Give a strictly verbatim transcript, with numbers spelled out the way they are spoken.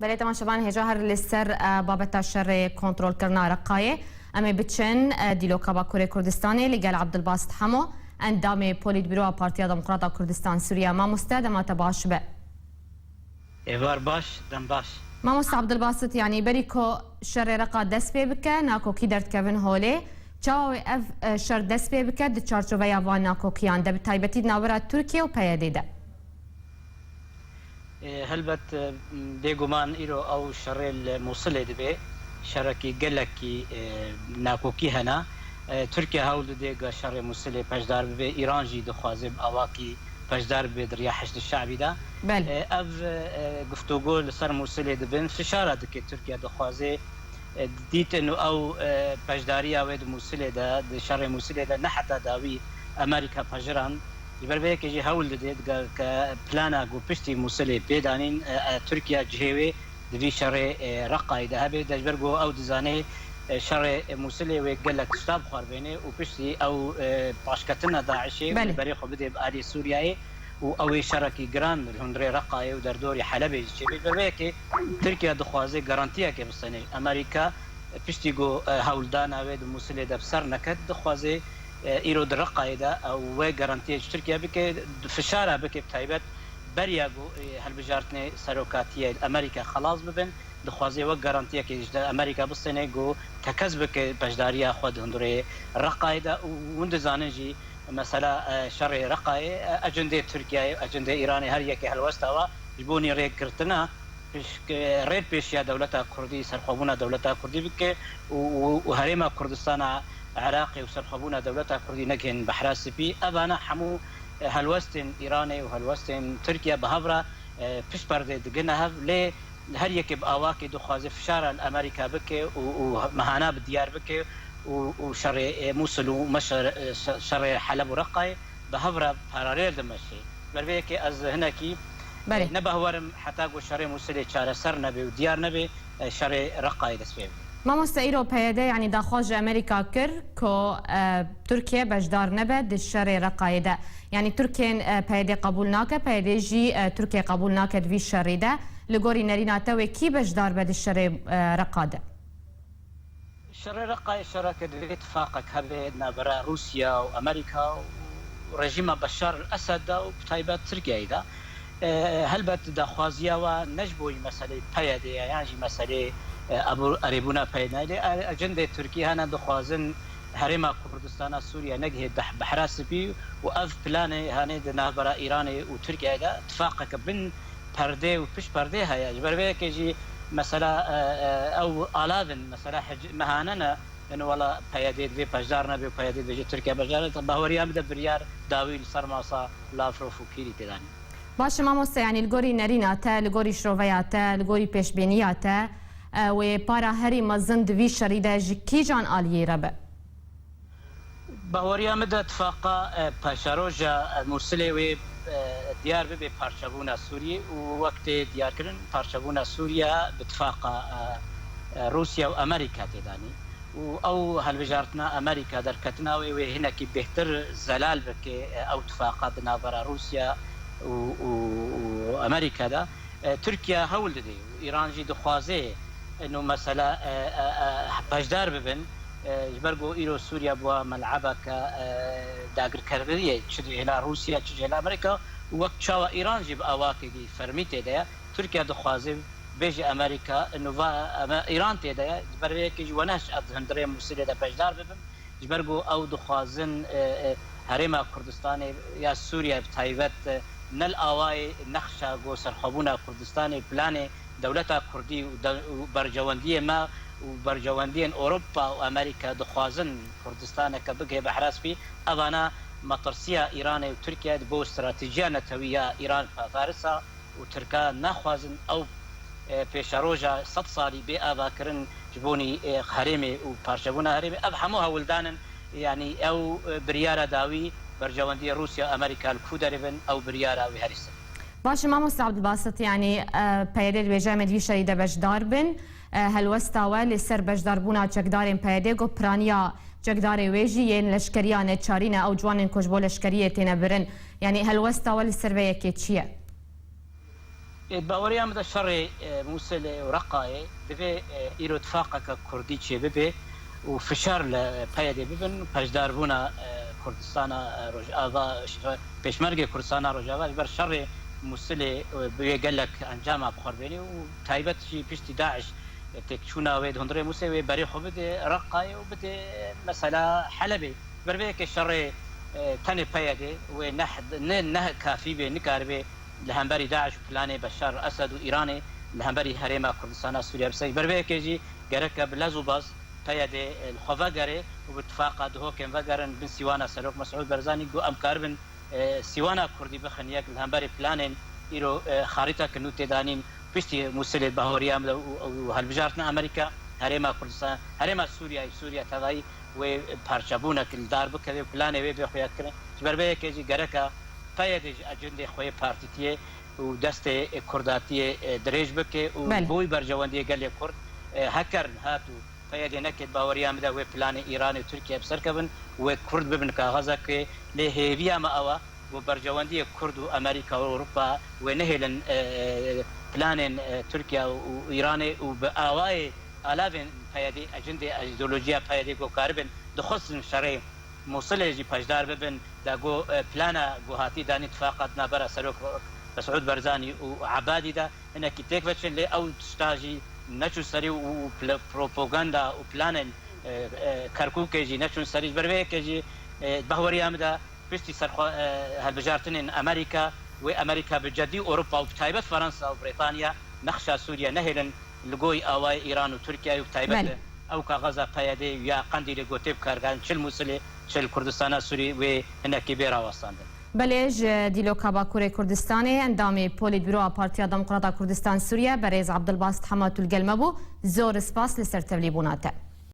Belê, temaşevan, hêja her li ser, e, babeta şerê kontrolkirina Reqayê. Em ê biçin, e, dîloka Bakurê Kurdistanê li gel Abdulbasit Hemo, endamê Polîtbîroya Partiya Demokrata Kurdistan Sûriye. Mamoste, dema te baş be. Êvar baş, dem baş. Mamoste Abdulbasit, yanî berî ku şerê Reqa dest pê bike, nakokî derdikevin holê. Çawa wê ev, e, şer dest pê bike di çarçoveya van nakokiyan de, bi taybetî di navbera Tirkiye û P Y D'ê de? E, helbet, e, bêguman îro ew şerê li Mûsilê dibe, şerekî gelekî, e, nakokî hene. E, Tirkiye hewl dide ga şerê Mûsilê peşdar bibe, Îran jî dixwaze bi awakî peşdar bibe di riya Heşdî Şe'bî de. Belê. E, ev, e, guftûgo li ser Mûsilê dibin, fişara dike Tirkiye dixwaze, e, dîtin û ew, e, beşdariya wê di Mûsilê de, di şerê Mûsilê de ne heta dawî Amerîka pejirand. Ji ber vê yekê jî hewl dide, diga ke plana ku piştî Mûsilê pê danîn, e, e, Tirkiye cihê wê di vî şerê, e, Reqayê de hebe. De ji ber ku ew dizane, e, şerê, e, Mûsilê wê gelek tişta bi xwe bêne û piştî ew, e, paşketina DAIŞê û Belê. berê xwe bide bi alî Sûriyeyê û ew ê şerekî giran li hundirê Reqayê û derdorî Helebê jî çêbe. Ji ber vê yekê Tirkiye dixwaze garantiyeke bistêne ji Amerîka, piştî ku, e, hewldana wê di Mûsilê de bi ser neket, dixwaze, e, îro di Reqayê de ew wê garantiyê ji Tirkiye bike, fişara bike bi taybet beriya ku, e, hilbijartinê serokatiyê Amerîka xelas bibin, dixwaze wek garantiyekê ji Amerîka bistêne ku tekez bike beşdariya xwe di hundirê Reqayê de û hûn dizanin jî mesela, e, şerê Reqayê, e, ecendê Tirkiyeyê, ecendê Îranê her yekê helwesta wa ji bo nî rêkirtina pişk-, rê pêşiya dewleta Kurdî, serxwebûna dewleta Kurdî bike û, û, û Herêma Kurdistana Iraqê û serxwebûna dewleta Kurdî negihên Behra Spî. Evana hemû, e, helwestên Îranê û helwestên Tirkiye bi hev re, e, pişt perdê digihine hev. Lê her yekê bi awakê dixwaze fişara li Amerîka bike û, û mehana bi diyar bike û, û şerê, e, Mûsil û meşer-, e, şe-, şerê Heleb û Reqayê bi hev re paralel dimeşe. Ber vê yekê ez hinekî, Belê. e, ne behwerim heta ku şerê Mûsilê çareser nebe û diyar nebe, e, şerê Reqayê dest pê bike. Mamoste, îro P Y D, yanî daxwaz ji Amerîka kir ku, e, Tirkiye beşdar nebe di şerê Reqayê de. Yanî Tirkiyên, e, P Y D qebûl nake, P Y D jî, e, Tirkiye qebûl nake di vî şerî de. Li gorî nerîna te wê kî beşdar be di şerê, e, Reqa de? Şerê Reqayê şereke divê tifaqek hebe navbera Rûsya û Amerîka û rejîma Beşar el-Esed de û bi taybet Tirkiyeyê de. E, helbet daxwaziya wa ne ji bo yî meselê P Y D'ê ye yan jî meselê, e, ebû-, erêbûna P Y D'ê, lê e-, ecendê Tirkî hene dixwazin Herêma Kurdistana Sûriye negihê deh Behra Spî û ev planê hene di navbera Îranê û Tirkiyeyê de tifaqeke bin perdê û pişt perdê heye. Ji ber vê yekê jî mesela, e, e, ew alav in, mesela hic-, mehane ne, in wela P Y D divê beşdar nebe û P Y D dibêje Tirkiye beşdar nebe. Bahweriya min de biryar dawî li ser masa Lavrov û Kîrî tê danîn. Baş e mamoste, yanî li gorî nerîna te, li gorî şiroveya te, li gorî pêşbîniya te, e, wê para herî mezin di vî şerî de ji kîjan aliyê re be? Baweriya min de tifaqa, e, paşeroja, e, Mûsilê wê, e, diyar bibe parçebûna Sûriyê û wek tê diyarkirin parçebûna Sûriye bi tifaqa, e, e, Rûsya û Amerîka tê danî û ew hilbijartina Amerîka derketina wê wê hinekî bêhtir zelal bike, e, ew tifaqa di navbera Rûsya û, û, û Amerîka de. E, Tirkiye hewl dide û Îran jî dixwaze, e, no mesela, e, e, e, beşdar bibin, e, ji ber ku îro Sûriye bûa melebeke, e, dagirkerdiniyê, çi ji hêla Rûsya, çi ji hêla Amerîka û wek çawa Îran jî bi awakekî fermî tê de ye, Tirkiye dixwaze bêje Amerîka, no va, eme, Îran tê de ye, ji ber vê yekê jî we nehişt ez hundirê Mûsilê de beşdar bibim. Ji ber ku ew dixwazin, e, e, Herêma Kurdistanê ya Sûriye bi taybet, e, ne li awayê nexşa ku serxwebûna Kurdistanê, planê dewleta Kurdî û de-, û berjewendiyê me û berjewendiyên Ewropa û Amerîka dixwazin Kurdistaneke bigihê Behra Spî, evana metirsiya Îranê û Tirkiye bo stratejiya netewî ya Îran, Fa-, Farisa û Tirka naxwazin ew, e, pêşeroja sed salî bê avakirin ji bonî, e, herêmê û parçebûna herêmê. Ev hemû hewldan in, yanî ew, e, biryara dawî berjewendiyê Rûsya û Amerîka li ku derê bin, ew biryara wî herî ser. Baş e, mamoste Abdulbasit, yanî, e, P Y D dibêje em ê di vî şerî de beşdar bin. E, helwesta we li ser beşdarbûna çekdarên P Y D ku piraniya çekdarê wê jî yên leşkeriya neçarî ne, ew ciwanên ku ji bo leşkeriyê têne birin. Yanî helwesta we li ser vê yekê çi ye? Ê, baweriya min de şerê, e, Mûsilê û Reqayê divê, e, îro tifaqeke kurdî çêbibe û fişar li P Y D'ê bibin, beşdarbûna, e, Kurdistana, e, Rojava, ş-, Pêşmergê Kurdistana Rojava ji ber şerê Mûsilê, e, bi wê gelek encama bi xwe re bênî û taybet jî piştî DAIŞ, e, têkçûna wê di hundirê Mûsê wê berê xwe bide Reqayê û bide mesela Helebê. Ji ber vê yekê şerê, e, tenê P Y D wê neh-, ne, ne kafî bê, nikaribe li hemberî DAIŞ û planê Beşar Esed û Îranê li hemberî Herêma Kurdistana Sûriye bise. Ji ber vê yekê jî gereke bi lez û baz P Y D li xwe vegere û bi tifaqa Duhokê vegerin bin sîwana Serok Mesûd Barzanî ku em karibin, e, sîwana Kurdî bixin yek li hemberî planên îro, e, xarîteke nû tê danîn. Piştî Mûsilê baweriya min de û, û hilbijartina Amerîka, Herêma Kurdistan, Herêma Sûriyeyê, Sûriye tevayî wê parçebûnek li dar bikeve û planê wê bê xuyakirin. Ji ber vê yekê jî gereka P Y D ji ecindê xwe yê partîtiyê û destê kurdatiyê, e, dirêj bike û Belê. bo wî berjewendiyê gelê Kurd, e, heker hat û P Y D neket baweriya min de wê planê Îranê û Tirkiye bi ser kevin, wê Kurd bibin kaxezekê, lê hêviya me ew e ku berjewendiyê Kurd û Amerîka û Ewropa wê nehêlin, e, planên, e, Tirkiye û Îranê û bi awayê alavên P Y D, ecindê, îdeolojiya P Y D ku karibin dixwestin şerê Mûsilê jî beşdar bibin, da ku, e, plana ku hatî danî tifaqa di navbera Serok Mesûd Barzanî û Ebadî de hinekî têk veçin, lê ew tişta jî neçûn serî û, û pl-, propaganda û planên, e, e, Kerkûkê jî neçûn serî. Ji ber vê yekê jî, e, baweriya min de piştî serxwe-, e, hilbijartinên Amerîka, wê Amerîka bi cedî Ewropa û bi taybet Fransa û Brîtanya nexşa Sûriye nehêlin li gorî awayê Îran û Tirkiye û bi taybet Belê. ew kaxeza P Y D ya Qendîlê ku tê bikarkirin çi li Mûsilê, çi li Kurdistana Sûrî wê hinekî bê rawestandin. Belê, ji dîloka Bakurê Kurdistanê endamê Polîtbûroya Partiya Demokrata Kurdistan Sûriye, berêz Abdulbasit Hema tu li gel me bû. Zor spas li ser tevlîbûna te.